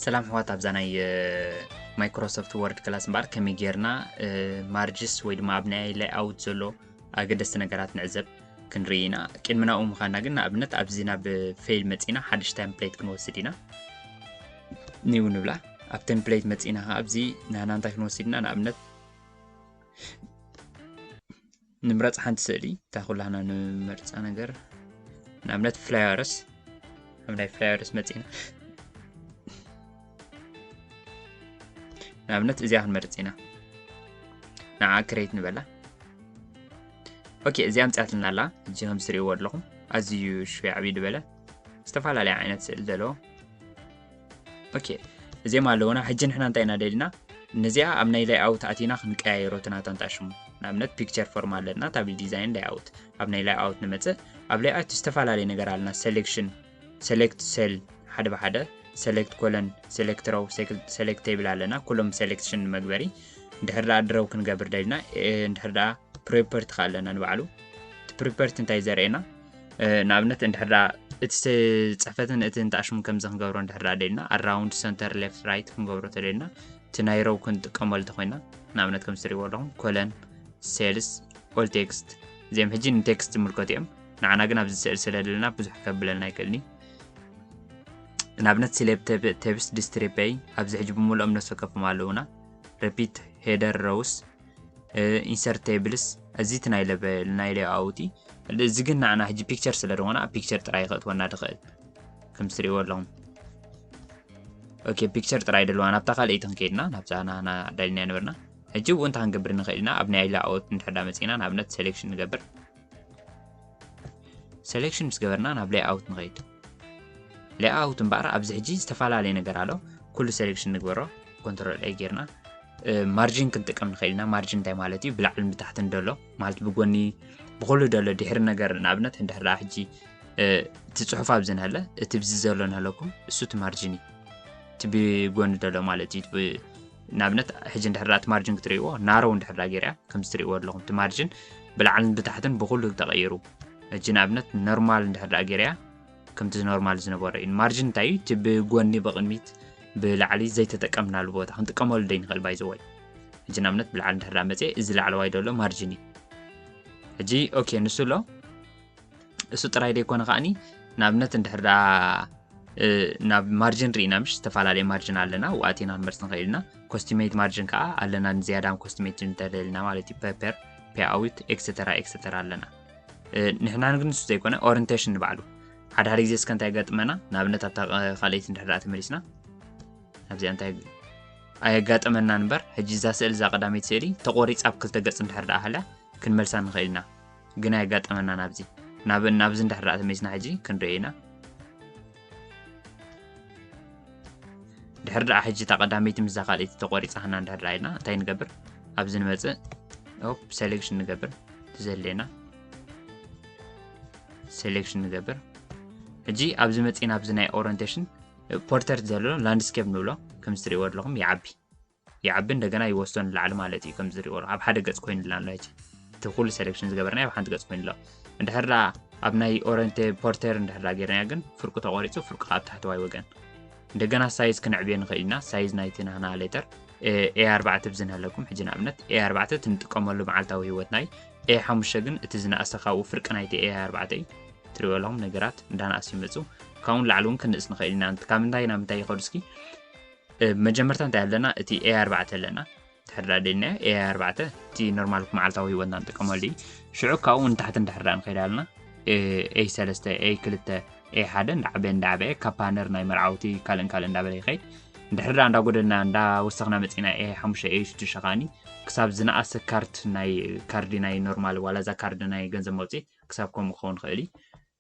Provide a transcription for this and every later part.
ሰላም ኣሕዋት፣ ኣብዛ ናይ ማይክሮሶፍት ወርድ ክላስ እምበኣር ከመይ ጌርና ማርጅስ ወይ ድማ ኣብ ናይ ሌይኣውት ዘሎ ኣገደስቲ ነገራት ንዕዘብ ክንርኢ ኢና። ቅድሚ ናብኡ ምዃንና ግን ንኣብነት ኣብዚ ናብ ፋይል መጺና ሓድሽ ቴምፕሌት ክንወስድ ኢና። ኒው ንብላ። ኣብ ቴምፕሌት መጺና ከኣ ኣብዚ ናና እንታይ ክንወስድ ኢና? ንኣብነት ንምረጽ ሓንቲ ስእሊ፣ እታ ኩላህና ንመርጻ ነገር። ንኣብነት ፍላየርስ፣ ኣብ ናይ ፍላየርስ መጺና። ንኣብነት እዚኣ ክንመርጽ ኢና። ንዓ ክሬት ንበላ። ኦኬ፣ እዚኣ ኣምጺኣትልና ኣላ። ሕጂ ከም ትሪእዎ ኣለኹም ኣዝዩ ሽወይ ዓብዩ ዝበለ ዝተፈላለየ ዓይነት ስእሊ ዘለዎ። ኦኬ፣ እዚኦም ኣለውና። ሕጂ ንሕና እንታይ ኢና ደሊና? ነዚኣ ኣብ ናይ ሌይኣውት ኣቲና ክንቀያየሮ እቲ ናታ ንጣሽሙ። ንኣብነት ፒክቸር ፎርም ኣለና፣ ታብል ዲዛይን ሌይኣውት። ኣብ ናይ ሌይኣውት ንመጽእ። ኣብ ሌይኣውት ዝተፈላለየ ነገር ኣለና። ሴሌክሽን፣ ሴሌክት ሴል ሓደ ብሓደ፣ ሴሌክት ኮለን፣ ሴሌክት ሮው፣ ሴሌክት ቴብል ኣለና። ኩሎም ሴሌክሽን መግበሪ። እንድሕር ደኣ ድረው ክንገብር ደሊና፣ እ፣ እንድሕር ደኣ ፕሮፐርቲ ከኣ ኣለና ንባዕሉ። እቲ ፕሮፐርቲ እንታይ ዘርእየና? እ፣ ንኣብነት እንድሕር ደኣ እቲ ስ-፣ ጽሕፈትን እቲ እንተኣሽሙ ከምዚ ክንገብሮ እንድሕር ደኣ ደሊና፣ ኣራውንድ፣ ሰንተር፣ ሌፍት፣ ራይት ክንገብሮ ተደሊና፣ እቲ ናይ ሮው ክንጥቀመሉ ተኾይና፣ ንኣብነት ከም ትሪእዎ ኣለኹም፣ ኮለን፣ ሴልስ፣ ኦል ቴክስት፣ እዚኦም ሕጂ ንቴክስት ዝምልከቱ እዮም። ንዓና ግን ኣብዚ ስእሊ ስለ ዘለና ብዙሕ ከብለልና ኣይክእልን እዩ። ንኣብነት ሴሌብ ቴብ-፣ ቴብስ ዲስትሪፔይ ኣብዚ ሕጂ ብምልኦም ነፍሲ ወከፎም ኣለውና። ሪፒት ሄደር ሮውስ፣ እ፣ ኢንሰርት ቴብልስ፣ እዚ እቲ ናይ ለበ-፣ ናይ ሌይኣውት እዩ። እዚ ግን ንዓና ሕጂ ፒክቸር ስለ ዝኾነ ኣብ ፒክቸር ጥራይ ከእትወና ድኽእል። ከም ትሪእዎ ኣለኹም። ኦኬ፣ ፒክቸር ጥራይ ደልዋ ናብታ ካልኣይቲ ክንከይድና፣ ናብዛ ናና ደሊና ነበርና። ሕጂ እውን እንታይ ክንገብር ንኽእል ኢና? ኣብ ናይ ሌይኣውት እንድሕር ዳ መጺና፣ ንኣብነት ሴሌክሽን ንገብር። ሴሌክሽን ምስ ገበርና ናብ ሌይኣውት ንኸይድ። ሌይኣውት እምበኣር ኣብዚ ሕጂ ዝተፈላለየ ነገር ኣሎ። ኩሉ ሴሌክሽን ንግበሮ። ኮንትሮል ኤ ጌርና፣ እ፣ ማርጂን ክንጥቀም ንኽእል ኢና። ማርጂን እንታይ ማለት እዩ? ብላዕልን ብታሕትን ደሎ፣ ማለት ብጎኒ፣ ብኹሉ ደሎ ድሕሪ ነገር፣ ንኣብነት እንድሕር ደኣ ሕጂ፣ እ፣ እቲ ጽሑፍ ኣብዚ እንሀለ፣ እቲ ብዚ ዘሎ እንሀለኩም፣ እሱ እቲ ማርጂን እዩ። እቲ ብጎኒ ደሎ ማለት እዩ። እቲ ብ-፣ ንኣብነት ሕጂ እንድሕር ደኣ እቲ ማርጂን ክትርእይዎ፣ ናሮው እንድሕር ደኣ ጌርያ፣ ከምዚ ትርእይዎ ኣለኹም፣ እቲ ማርጂን ብላዕልን ብታሕትን ብኹሉ ተቐይሩ። ሕጂ ንኣብነት ኖርማል እንድሕር ደኣ ጌርያ፣ ከምቲ ኖርማል ዝነበሮ እዩ። ማርጂን እንታይ እዩ? እቲ ብጎኒ፣ ብቕድሚት፣ ብላዕሊ ዘይተጠቀምናሉ ቦታ ክንጥቀመሉ ደይንኽእል፣ ባይ ዘ ወይ። ሕጂ ንኣብነት ብላዕሊ እንድሕር ደኣ መጽየ፣ እዚ ላዕለዋይ ደሎ ማርጂን እዩ። ሕጂ ኦኬ፣ ንሱ ኣሎ። እሱ ጥራይ ደይኮነ ከኣኒ፣ ንኣብነት እንድሕር ደኣ፣ እ፣ ናብ ማርጂን ርኢና፣ ምሽ ዝተፈላለየ ማርጂን ኣለና፣ ኣብኡ ኣቲና ክንመርጽ ንኽእል ኢና። ኮስቲሜት ማርጂን ከኣ ኣለና፣ ንዝያዳ ኮስቲሜት እንተደሊና ማለት እዩ። ፔፐር፣ ፔኣውት፣ ኤክሰተራ፣ ኤክሰተራ ኣለና። እ፣ ንሕና ግን ንሱ ዘይኮነ፣ ኦሪንቴሽን ንባዕሉ። ሓደ ሓደ ግዜ እስከ እንታይ የጋጥመና? ንኣብነት ኣብታ፣ እ፣ ካልኣይቲ እንድሕር ደኣ ተመሊስና፣ ናብዚኣ እንታይ ኣየጋጠመናን እምበር፣ ሕጂ እዛ ስእሊ፣ እዛ ቀዳመይቲ ስእሊ ተቖሪጻ ኣብ ክልተ ገጽ እንድሕር ደኣ ሃልያ፣ ክንመልሳ ንኽእል ኢና። ግን ኣየጋጠመናን ኣብዚ። ናብ-፣ ናብዚ እንድሕር ደኣ ተመሊስና ሕጂ ክንርእዮ ኢና። ድሕር ደኣ ሕጂ እታ ቀዳመይቲ ምስዛ ካልኣይቲ ተቖሪጻ ሃና እንድሕር ደኣ ኢልና እንታይ ንገብር? ኣብዚ ንመጽእ፣ ኦፕ፣ ሴሌክሽን ንገብር። እቲ ዘድልየና ሴሌክሽን ንገብር። ሕጂ ኣብዚ መጺና ኣብዚ ናይ ኦሪንቴሽን ፖርትሬት ዘሎ ላንድስኬፕ ንብሎ፣ ከምዚ ትርእይዎ ኣለኹም ይዓቢ። ይዓቢ እንደገና ይወስዶ ንላዕሊ ማለት እዩ። ከምዚ ትርእይዎ ኣለኹም ኣብ ሓደ ገጽ ኮይኑልና ኣሎ። ሕጂ እቲ ኩሉ ሴሌክሽን ዝገበርናዮ ኣብ ሓንቲ ገጽ ኮይኑ ኣሎ። እንድሕር ደኣ ኣብ ናይ ኦሪንቴ ፖርትሬት እንድሕር ደኣ ጌርናዮ ግን ፍርቁ ተቖሪጹ፣ ፍርቁ ከኣ ኣብ ታሕተዋይ ወገን። እንደገና ሳይዝ ክነዕብዮ ንኽእል ኢና። ሳይዝ ናይቲ ናህና ሌተር ኤ ኣርባዕተ ብዝንሃለኩም ሕጂ ንኣብነት ኤ ኣርባዕተ እቲ ንጥቀመሉ መዓልታዊ ህይወትናይ ኤ ሓሙሽተ ግን እቲ ዝነኣሰ ካብኡ ፍርቂ ናይቲ ኤ ኣርባዕተ እዩ። ትሪእዎ ኣለኹም ነገራት እንዳነኣሱ ይመጹ። ካብኡ ንላዕሊ እውን ክንእስ ንኽእል ኢና። ካብ ምንታይ ናብ ምንታይ ይኸዱ እስኪ? እ፣ መጀመርታ እንታይ ኣለና? እቲ ኤ ኣርባዕተ ኣለና። ድሕር ደኣ ደሊናዮ ኤ ኣርባዕተ እቲ ኖርማል መዓልታዊ ህይወትና ንጥቀመሉ እዩ። ሽዑ ካብኡ ንታሕቲ እንድሕር ደኣ ንኸይድ ኣለና። ኤ፣ ኤ ሰለስተ፣ ኤ ክልተ፣ ኤ ሓደ እንዳዓበየ እንዳዓበየ ካብ ፓነር ናይ መርዓውቲ ካልእን ካልእን እንዳበለ ይኸይድ። እንድሕር ደኣ እንዳጎደልና እንዳወሰኽና መጺና ኤ ሓሙሽተ፣ ኤ ሽዱሽተ ከኣኒ ክሳብ ዝነኣሰ ካርድ ናይ፣ ካርዲ ናይ ኖርማል ዋላ እዛ ካርዲ ናይ ገንዘብ መውጽኢት ክሳብ ከምኡ ክኸውን ይኽእል እዩ።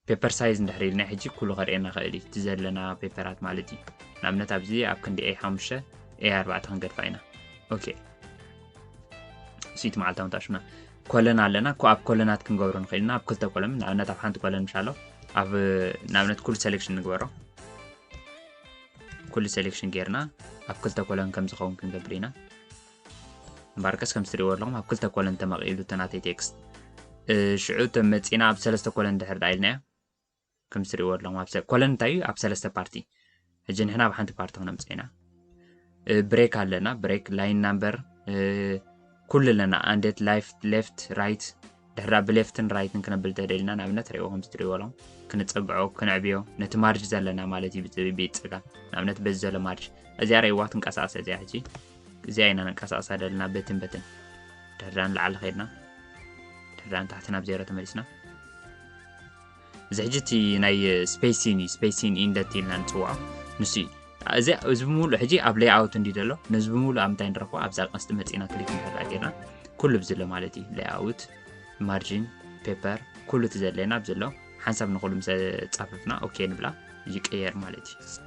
ፔፐር ሳይዝ እንድሕር ኢልና ሕጂ ኩሉ ከርእየና ይኽእል እዩ፣ እቲ ዘለና ፔፐራት ማለት እዩ። ንኣብነት ኣብዚ ኣብ ክንዲ ኤ ሓሙሽተ ኤ ኣርባዕተ ክንገድፋ ኢና። ኦኬ። እሱ እቲ መዓልታዊ እንተኣሽሙና ኮለን ኣለና። ኮ-፣ ኣብ ኮለናት ክንገብሮ ንኽእል ኢና። ኣብ ክልተ ኮለን፣ ንኣብነት ኣብ ሓንቲ ኮለን ምሽ ኣሎ። ኣብ፣ ንኣብነት ኩሉ ሴሌክሽን ንግበሮ። ኩሉ ሴሌክሽን ጌርና ኣብ ክልተ ኮለን ከም ዝኸውን ክንገብር ኢና። እምበኣርከስ ከም ትርእይዎ ኣለኹም ኣብ ክልተ ኮለን ተመቒሉ እቲ ናተይ ቴክስት። እ፣ ሽዑ ተመጺና ኣብ ሰለስተ ኮለን ድሕር ደኣ ኢልናዮ። ከም ትርእይዎ ኣለኹም ኣብ ሰ-፣ ኮለን እንታይ እዩ? ኣብ ሰለስተ ፓርቲ። ሕጂ ንሕና ኣብ ሓንቲ ፓርቲ ክነምፅእ ኢና። ብሬክ ኣለና፣ ብሬክ፣ ላይን ናምበር፣ ኩሉ ኣለና። ኣንዴት፣ ላይፍት፣ ሌፍት፣ ራይት። ድሕራ ብሌፍትን ራይትን ክነብል ተደሊና፣ ንኣብነት ሪኦ ከምዚ ትሪእዎ ኣለኹም፣ ክንፀግዖ፣ ክንዕብዮ፣ ነቲ ማርጅ ዘለና ማለት እዩ። ብፀ- ብፀጋም ንኣብነት በዚ ዘሎ ማርጅ፣ እዚኣ ሪእዋ ትንቀሳቀስ። እዚኣ ሕጂ እዚኣ ኢና ነንቀሳቀሳ ደለና፣ በትን በትን። ድሕራ ንላዕሊ ከድና፣ ድሕራ ንታሕቲ ናብ ዜሮ ተመሊስና። እዚ ሕጂ እቲ ናይ ስፔሲን እዩ፣ ስፔሲን ኢንደት ኢልና ንፅውዖ። ንሱ እዩ። እዚ እዚ ብምሉእ ሕጂ ኣብ ሌይኣውት እንዲ ዘሎ፣ ነዚ ብምሉእ ኣብ ምንታይ ንረኽቦ? ኣብዛ ቀስቲ መፂና ክሊክ ንፈላ ጌርና ኩሉ ብዝሎ ማለት እዩ። ሌይኣውት፣ ማርጂን፣ ፔፐር፣ ኩሉ እቲ ዘለና ብዝሎ ሓንሳብ ንኩሉ ምስ ፃፈፍና ኦኬ ንብላ፣ ይቀየር ማለት እዩ።